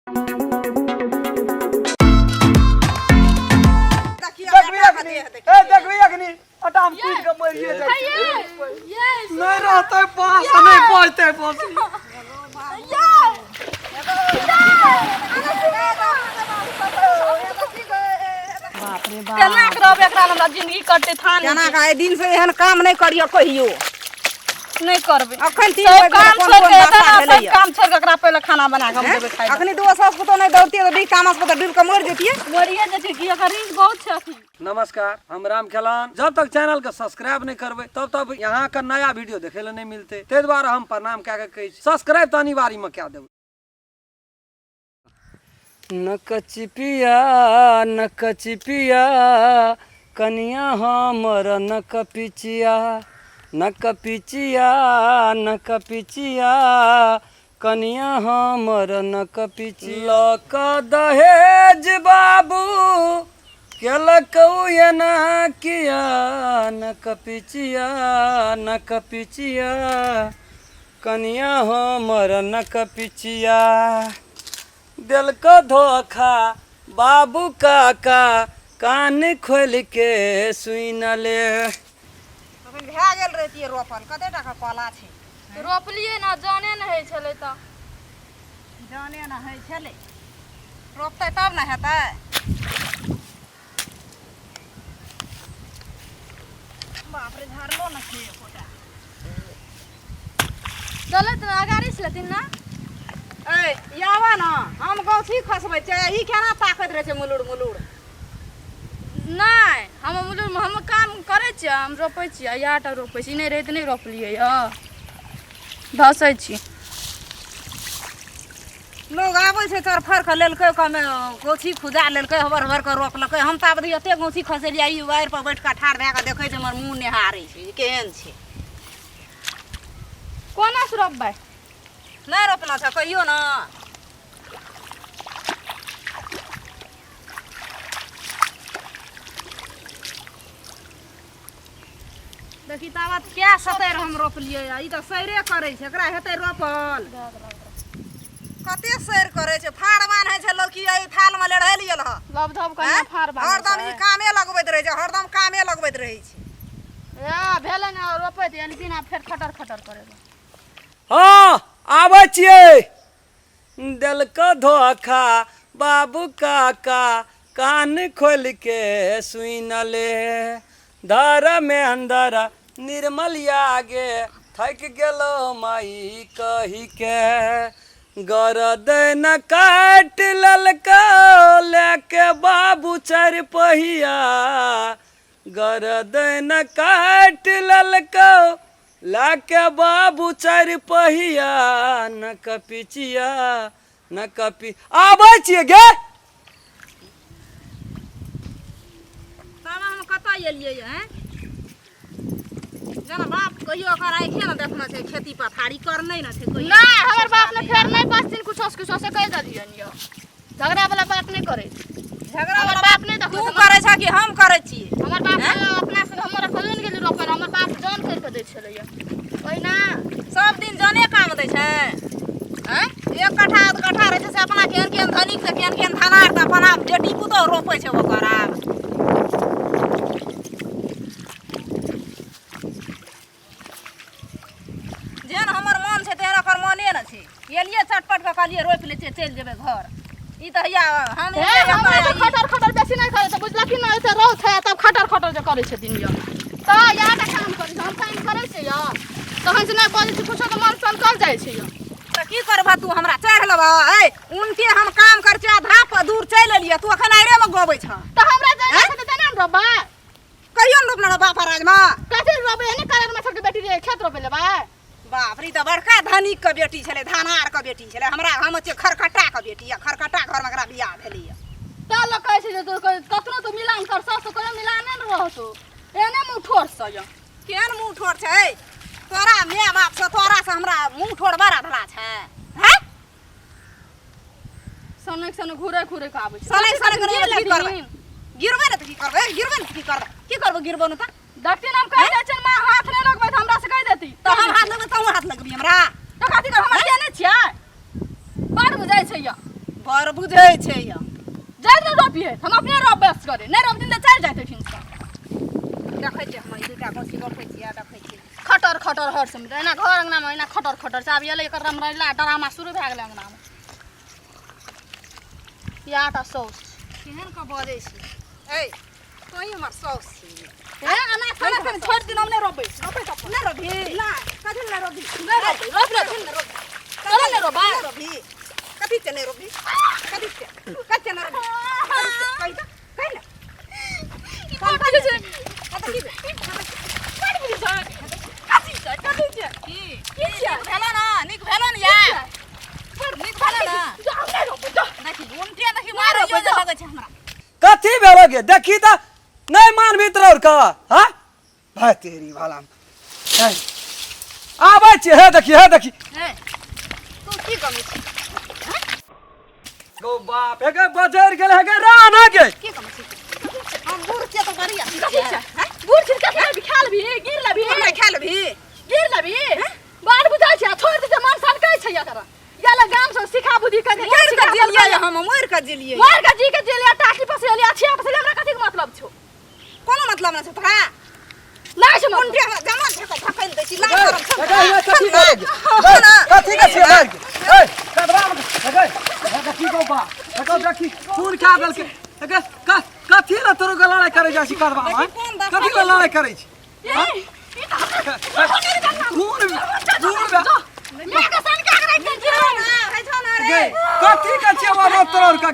देखबी अखनी ए देखबी अखनी अटाम पीट के मरिए जाइ छै। नहि रहतै बाँस आ नहि बचतै बाँस। केना के रहबै एकरा लग? हमरा जिंदगी कटतै थान केना के आइ दिन से एहन काम नहि करियो कहियो। नहि करबै। अखन 3 सब बजे काम कोन छोड़ि कोन के एतै दशा ने, सब भेलैया। काम छोड़ि के एकरा पहिले खाना बना के हम देबै खाइ लए। अखनी दू सास पुतोह नहि दौड़तियै तऽ बीस तामस पर तऽ डूबि कऽ मरि जैतियै। मरिए जेतै की, एकर रीस बहुत छै अखनी। नमस्कार, हम राम खेलान। जब तक चैनल के सब्सक्राइब नहीं करबै तब तक यहाँ के नया वीडियो देखे ले नहीं मिलते, ताहि दुआरे हम प्रणाम कए के कहै छी सब्सक्राइब तऽ अनिवार्य में कए देबै। नकचिपिया नकचिपिया कनिया हमर नकपिचिया, नकपिचिया नकपिचिया कनिया हमर नकपिचिया। लऽ कऽ दहेज बाबू केलक एना किया, नकपिचिया नकपिचिया कनिया हमर नकपिचिया। देलक धोखा बाबू काका कान खोलि के सुनि ले। अखन भए गेल रहितियै रोपल, कते टाका कला छै। रोपलियै ने, जाने नहि होइ छलै तऽ। जाने ने होइ छलै, रोपतै तब ने हेतै। बाप रे, झाड़लो ने छै एकोटा। चलत ने अगाड़ी से लेथिन ना। ए यावा न, हम गौछी खसबै छै, ई केना ताकैत रहै छै मुलुर मुलुर। नहि, हम मुलुर हम काम करै छियै, हम रोपै छियै, इएह टा रोपै छी। नहि रहै तऽ नहि रोपलियै यऽ, धसै छी। लोग आबै छै चर फाड़ कऽ लेलकै, कमे गौछी खुजा लेलकै, हबर हबर कऽ रोपलकै। हम तऽ आब एते गौछी खसेलियै, ई वारि पर बैठ कऽ ठाढ़ भए कऽ देखै छै, हमर मुँह निहारै छै जे केहन छै। कोना से रोपबै? नहि रोपना छै कहियो ने। देखी ताबत क्या सतैर हम रोपलियै, ई तऽ सैरे करै छै, एकरा हेतै रोपल? कते सैर करै छै, फाड़ बान्है छै लौकी, एहि थालमे लेढ़ेलियै हँ। लब धब कहिना फाड़ बान्है। हरदम ई कामे लगबैत रहै छै, हरदम कामे लगबैत रहै छै। ए भेलै ने रोपैत एलखिन आ फेर खटर खटर करै। हँ आबै छियै। देलक धोखा बाबू काका कान खोलि के सुनि ले। धर्मेंद्र निर्मल आगे थकि गेलो माई कही के, गरदन काटि लेलकौ लेके बाबू चारि पहिया, गरदन काटि लेलकौ लेके बाबू चारि पहिया, न कपिचिया न कपि। आबै छियै गे। तब हम कतऽ एलियै हैं? जेना बाप कहियो ओकर आँखे ने देखने छै, खेती पथारी करने ने छै कहियो। नहि, हमर बाप ने फेर नहि बजथिन कुछो से कुछो से कहि देलियनि यौ। झगड़ा वाला बात नहि करै। झगड़ा हमर वाला बाप नहि देखै तू छै। करै छ कि हम करै छी? हमर बाप अपना से हमर कहियो नहि गेली रोपै लए, हमर बाप जन करि कऽ दै छलैया ओहिना। सब दिन जने काम दै छै हैं? एक कट्ठा आध कट्ठा रहै छै से अपना केहन केहन धनिक से केहन केहन धनार तऽ अपना बेटी पुतोह रोपै छै ओकर। आब जेहन हमर मन छै तेहन ओकर मने ने छै। एलियै चटपट कऽ, कहलियै रोपि लै छियै, चलि जेबै घर। ई तऽ हैया हम हे एलियै हमरा एतऽ तऽ खटर खटर बेसी नहि करै छै, बुझलखिन ने? एते रौद छै तब खटर खटर जे करै छथिन यौ, तऽ इएह टा काम करै छै। हम काम करै छियै यौ, तहन से नहि बजै छै कुछो तऽ मन सनकल जाइ छै यौ। तऽ की करबह तू? हमरा चढ़ि लेबह? ऐ उनटे हम काम करै छियै, आधा पर दूर चलि एलियै, तू एखन आइरेमे गबै छह। तऽ हमरा जाइना छै तऽ तेना ने रोपबै। कहियो ने रोपने रहब बाप राजमे। कथी रोपबै? एहने कारण मच्छर के बेटी रे, खेत रोपै लेबै? बाप रे, ई तऽ बड़का धनिक के बेटी छलै, धनार के बेटी छलै। हमरा हम छियै खरकट्टा के बेटी, आ खरकट्टा घरमे एकरा बियाह भेलैया। तऽ लोक कहै छै जे तू कखनो तू मिलान कर, सास कहियो मिलाने ने रहतो, एहने मुँह ठोर से यौ। केहन मुँह ठोर छै तोरा माय बाप से? तोरा से हमरा मुँह ठोर बड़ा धला छै हैं? सनक सनक घुरे घुरे के आबै छै। सनक सनक गिर नहि की लेथिन। करबै? गिरबै ने तऽ की करबै? गिरबै ने तऽ की करबै? की करबै गिरबो ने तऽ? देखथिन, हम कहि दै छियनि, माँ हाथ नहि लगबै तऽ हमरा से कहि देती। तऽ हम हाथ लगबै, तहूँ हाथ लगबी हमरा? तऽ कथी करब? हमरा किया नहि छियै? बड़ बुझाइ छै यौ। बड़ बुझै छै यौ। जाइत ने रोपिए, हम अपने रोपबै असगरे, नहि रोपथिन तऽ चलि जाइत एहिठामसँ। देखै छियै हम ई दूटा गोछी रोपै छियै, देखै छियै। खटर खटर हर समय एना घर अङ्गनामे एना खटर खटर छै। आब एलै एकर रमरैला ड्रामा शुरू भए गेलै अङ्गनामे। इएह टा साउस केहन के बजै छी? ए तोही हमर साउस छी। हे एना खाना खाना छोड़ि दिन, हम नहि रोपबै, रोपै तऽ नहि रोपी? नहि। कथी नहि रोपी? नहि रोपबै, रोप ले, कथी नहि रोपी? चलो ने रोपबै। नहि रोपी? कथी के नहि रोपी? कथी के, कथी के नहि रोपी? कहि तऽ, कहि ने। कथी छै? कथी के? कथी छै? कथी छै? कथी छै? की की छै? नीक भेलो ने? नीक भेलो ने या? नीक भेलो ने? जा, हम नहि रोपबै, जा। देखी उनटे, देखी मारैयो जे लगै छै हमरा। कथी भेलो गे? देखी तऽ नहि मानबी तोरा का। हाँ भाई तेरी भाला आबै छी। हे देखी, हे देखी। ए तू की कमै छी? गो बाप हे गे, बजर गेल हे गे राना गे। की कमै छी? हम बूढ़ छियै तऽ बढ़िया। कथी छै? बूढ़ छी कथी लेबही? खा लेबही, गिर लेबही? हमरा खा लेबही? गिर लेबही? बाल बुझाइ छै, छोड़ि दै छै, मन सनकै छै एकरा। या लग गाम से सिखा बुद्धि कर मरि के जिलियै, हम मरि के जिलियै। मर के जी के जिलियै, टाकी पसेलियै, छिया पसेलियै, हमरा कथी के मतलब छौ? कोनो मतलब नहि छौ तोरा? नहि छै मतलब। उनटे हमरा जमा धऽ कऽ धकेल दै छी। लाज शरम छौ? कथी भेलो गे? कथी के छियै भाई गे? ए कदवा में हे गे, हे देखी गो बा, हे गो देखी, खून खा देलकै। हे गे, कथी ला तोरो के लड़ाई करे जाइ छी कदवा में? कथी ला लड़ाई करे छी? ए, ई तऽ हमरा खून खून बे मैं के सन के राखि दै छियै। है छौ ना रे? गे, कथी के छियै बाबा तोरो के?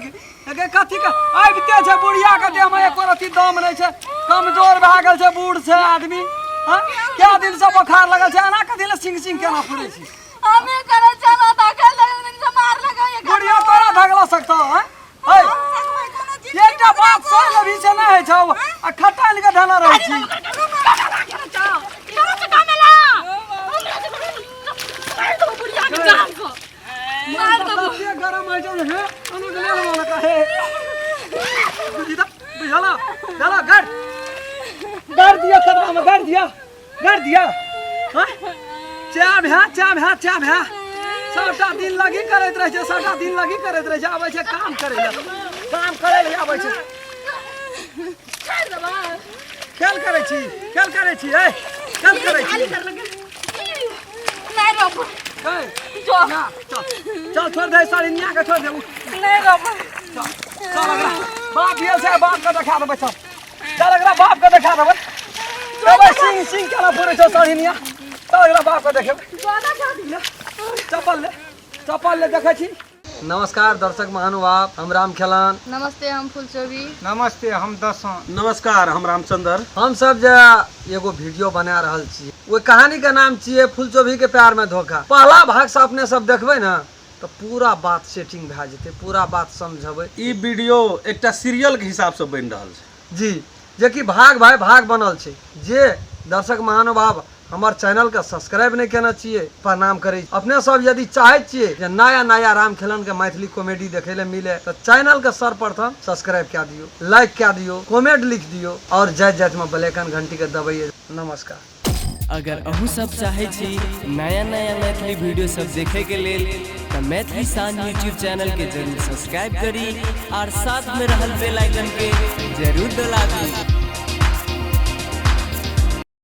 गे कथी के आबिते छै? बुढ़िया के देह में एको रत्ती दम नहि छै, कमजोर भए गेल छै, बूढ़ छै आदमी। हाँ, क्या दिन से बोखार लगल छै? एना कथी ले सिंग सिंग केना फुरै छी? हमे करै छै ना तऽ अकेले दिन से मार लगा। बुढ़िया तोरा धगला सकता है? है एकटा बात सही लेबही से नहि होइ छौ आ खटाल के धना रहै छी। कते गरम होइ छौ हे, अनुक लेल वाला का हे। बुझी तऽ बुझला चला गाड़ गाड़ दिया कदवा में, गाड़ दिया, गाड़ दिया। हाँ चाय भए, चाय भए, चाय भए। सबटा दिन लगी करैत रहै छै, सबटा दिन लगी करैत रहै छै। आबै छै काम करै लए, काम करै लए आबै छै। खेल करै छी, खेल करै छी, ए खेल करै छी। नहीं रोप। ए ना, चल चल, छोड़ दे सारी निया के, छोड़ दे। नहीं रोप। चल चल, अगला बाप भेल छै, बाप के देखा देबै। चल चल, अगला बाप के देखा देबै। देबै सिंह सिंह केना फोड़ै छौ साड़ी निया। चल, अगला बाप के देखेबै। ले, चप्पल ले, चप्पल ले, देखै छी। नमस्कार दर्शक महानुभाव, हम राम खेलान। नमस्ते, हम फुलचोबी। नमस्ते, हम दसों। नमस्कार, हम रामचंद्र। हम सब जे एगो वीडियो बना रहल छी, ओहि कहानी के नाम छियै फुलचोभी के प्यार में धोखा। पहला भाग से अपने सब देखबै ने तऽ पूरा बात सेटिंग भए जेतै, पूरा बात समझबै। ई वीडियो एकटा सीरियल के हिसाब से बनि रहल छै जी, जेकि भाग भाई भाग बनल छै। जे दर्शक महानुभाव हमर चैनल के सब्सक्राइब नहि केने छियै, प्रणाम करै छी। अपने सब यदि चाहै छियै जे नया नया राम खेलन के मैथिली कॉमेडी देखै लए मिले तऽ चैनल के सर्वप्रथम सब्सक्राइब कए दियौ, लाइक कए दियौ, कमेंट लिख दियौ और जाइत जाइत में बेल आइकन घंटी के दबैयै। नमस्कार। अगर अहूँ सब चाहै छी नया नया मैथिली वीडियो सब देखे के लेल तऽ मैथिली शान यूट्यूब चैनल के जरूर सब्सक्राइब करी और साथ में रहल बेल आइकन के जरूर दबाबी।